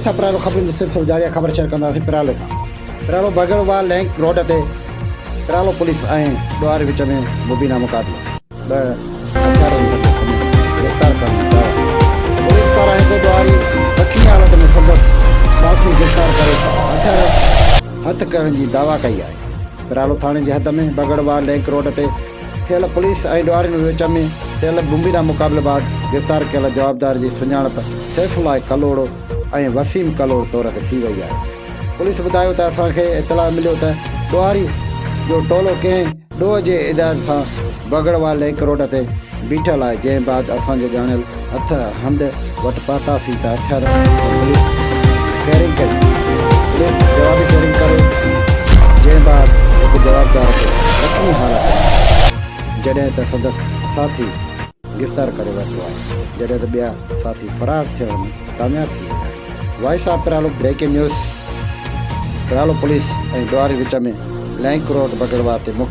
Voice of پرالو خبرن جو سلسلو جاري آهي خبر شيئر ڪنداسين پرالي کان پرالو بگهڙ واهه لنڪ روڊ تي پرالو پوليس ۽ ڏوهاري وچ ۾ مبينا مقابلو ٻه هٿيارن ڌڪ سميت گرفتار ڪرڻ جي دعويٰ پوليس پاران هڪ ڏوهاري زخمي حالت ۾ سندس ساٿي گرفتار ڪري هٿيار هٿ ڪرڻ جي دعويٰ ڪئي آهي. پرالو ٿاڻي جي حد ۾ بگهڙ واهه لنڪ روڊ تي ٿيل پوليس ۽ ڏوهارين وچ ۾ ٿيل مبينا مقابلي بعد گرفتار ڪيل جوابدار جي سڃاڻپ سيف الله ڪلهوڙو ۽ وسيم ڪلهوڙو طور تي ٿي وئي آهي. پوليس ٻڌايو ته اسان کي اطلاع مليو ته ڏوهاري جو ٽولو ڪنهن ڏوهه جي اداري سان بگهڙ واهه لنڪ روڊ تي بيٺل آهي جنهن بعد اسان جي ڄاڻايل هٿ هنڌ وٽ پهتاسين ته هٿيار سان پوليس فائرنگ ڪئي پوليس جوابي فائرنگ ڪري جنهن بعد هڪ جوابدار کي زخمي حالت ۾ جڏهن ته سندس ساٿي گرفتار ڪري ورتو آهي جڏهن ته ٻيا ساٿي فرار ٿيڻ ۾ ڪامياب ٿي ويا آهن voice of Paralo breaking news Paralo police ۽ ڏوهاري وچ ۾ لنڪ روڊ بگڙوا تي مقابلو.